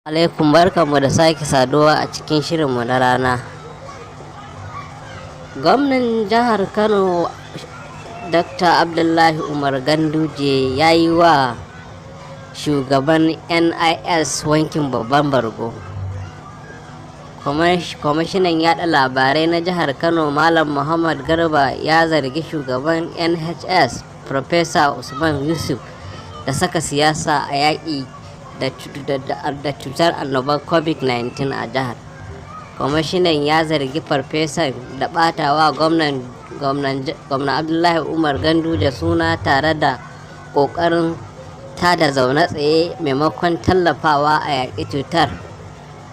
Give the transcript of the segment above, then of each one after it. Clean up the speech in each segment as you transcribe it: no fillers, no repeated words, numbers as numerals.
Alaikum, barkanmu da sake saduwa a cikin shirinmu na rana. Gwamnan jihar Kano, Dr. Abdullahi Umar Ganduje, ya yi wa shugaban NIS wankin babban bargo. Kwamishinan yada labarai na jihar Kano, Malam Muhammad Garba, ya zargi shugaban NHS, Professor Usman Yusuf, da saka siyasa a yaƙi da cutar annobar COVID-19 a jihar. Kwamishinan ya zargi farfesan da ɓatawa gwamna Abdullahi Umar Ganduje suna tare da ƙoƙarin tada zaune tsaye maimakon tallafawa a yaƙi cutar.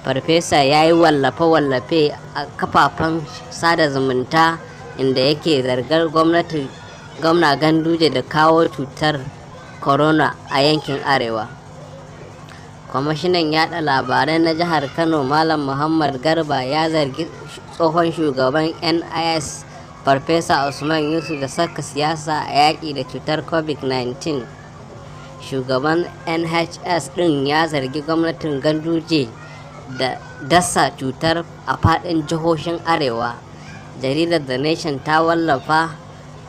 Farfesa ya yi wallafe-wallafe a kafafen sada zumunta inda yake zargar gwamnati gwamna Ganduje da kawo cutar corona a yankin Arewa. Kwamishinan yada labarai na jihar Kano, Malam Muhammad Garba, ya zargi tsohon shugaban NIS, Farfesa Usman Yusuf, da saka siyasa a yaƙi da cutar COVID-19. Shugaban NHS ɗin ya zargi gwamnatin Ganduje da dasa cutar a faɗin jihohin Arewa. Jaridar The Nation ta wallafa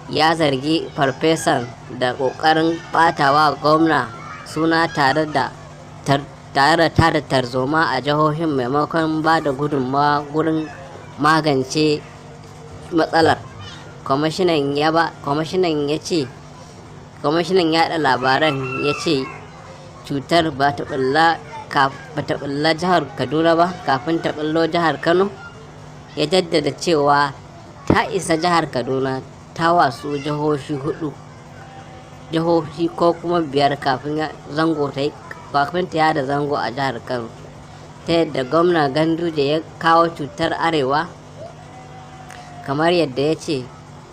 ya zargi farfesan da ƙoƙarin ɓatawa gwamna suna tare da tada tarzoma a jihohin maimakon ba da gudunmawa gurin magance matsalar. Kwamishinan yada labaran ya ce cutar ba ta bulla jihar Kaduna ba kafin ta bullo jihar Kano. Ya jaddada cewa ta isa jihar Kaduna ta wasu jihohi hudu, jihohi ko kuma biyar kafin ta yada zango a jihar Kano. Ta yadda gwamna Ganduje ya kawo cutar Arewa kamar yadda ya ce.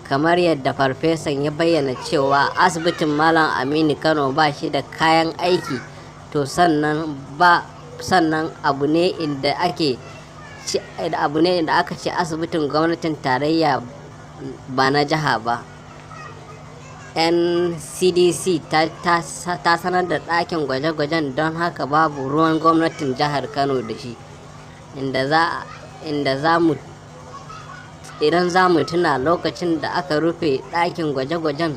Kamar yadda farfesan ya bayyana cewa asibitin Malam Aminu Kano ba shi da kayan aiki, to sannan ba sannan abu ne inda aka ce asibitin gwamnatin tarayya ba na jiha ba. NCDC ta sanar da ɗakin gwaje-gwajen, don haka babu ruwan gwamnatin jihar Kano da shi. Inda za mu idan za mu tuna, lokacin da aka rufe ɗakin gwaje-gwajen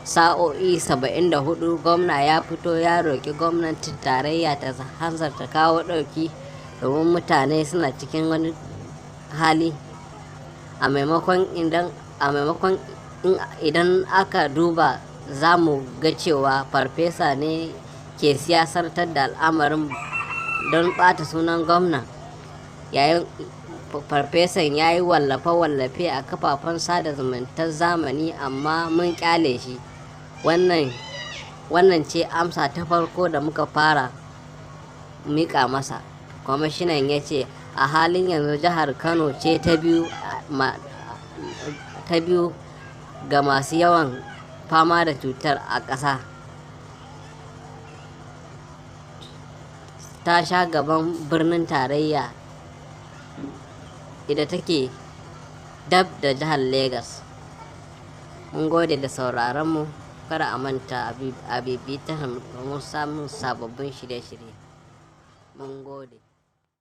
sa'o'i 74, gwamna ya fito ya roƙi gwamnatin tarayya ta hanzarta kawo ɗauki domin mutane suna cikin wani hali. A maimakon idan aka duba, za mu ga cewa farfesa ne ke siyasantar da al'amarin don ɓata sunan gwamna. Yayin farfesan ya yi wallafe-wallafe a kafafen sada zumuntar zamani, amma mun kyale shi. Wannan ce amsa ta farko da muka fara mika masa, kwamishinan ya ce. A halin yanzu jihar Kano ce ta biyu ga masu yawan fama da cutar a ƙasa. Ta sha gaban birnin tarayya ida take dab da jihar Legas. Mun gode da sauraron mu. Kada a manta a bibiyi domin samun sababbin shirye-shirye. Mun gode.